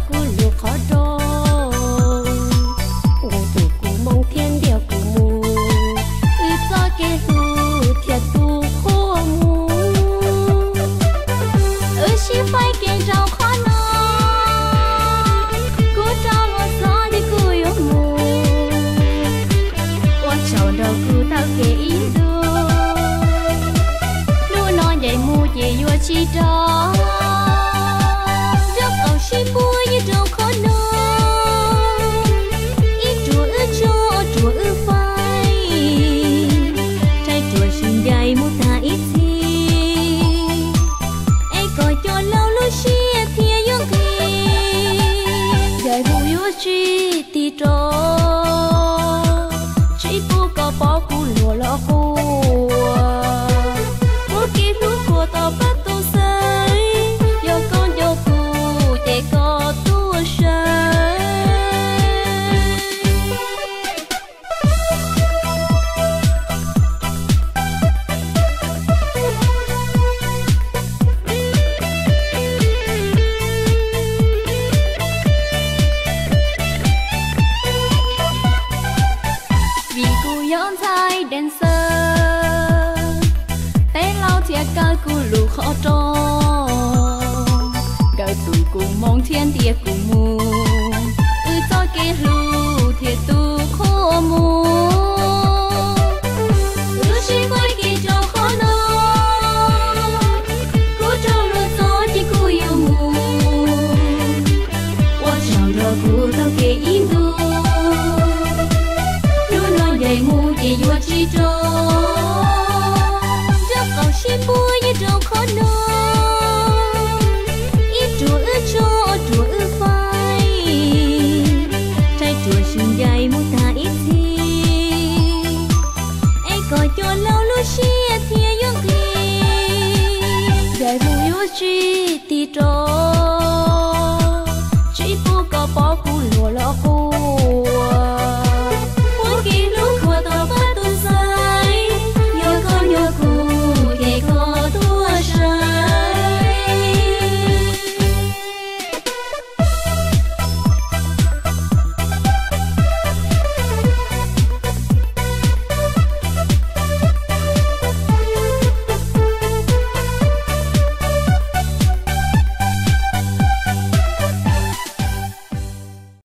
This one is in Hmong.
Kuv lub qhov rooj, nkawd tus kuv moo thiab ntiag kuv mus, wb txoj kev hlub thiaj tu qhua mus. Wb sib faib kev zoo qhov no, kuv rov los txog ces kuv yuav mus, ua tsaug nrog kuv taug kev ib ntus. Hnub no ncaim mus ces yuav tsis rov, nraub qaum sib puag yeej rau qhov no, ib ruam wb tso, ob ruam wb faib, rhaib ruam sib ncaim mus tag ib txhis, es kom cov laus lub siab thiaj yuav nqig, ncaim mus yuav tsis tig rov, tsis pub koj pom kuv luag los quaj, muab kev hlub qhuas tom pab tus xwb, yog koj nco kuv ces koj tuaj saib. Vim kuv yog ntxhais dancer, peb laus thiaj kaw kuv lub qhov rooj, nkawd tus kuv moo thiab ntiag kuv mus, wb txoj kev hlub thiaj tu qhua mus. Wb sib faib kev rau qhov no, kuv rov los txog ces kuv yuav mus, ua tsaug nrog kuv taug kev ib ntus. Hnub no ncaim mus ces yuav tsis rov, nraub qaum sib puag yeej rau qhov no, ib ruam wb tso, ob ruam wb faib, rhaib ruam sib ncaim mus tag ib txhis, es kom cov laus lub siab thiaj yuav nqig, ncaim mus yuav tsis tig rov,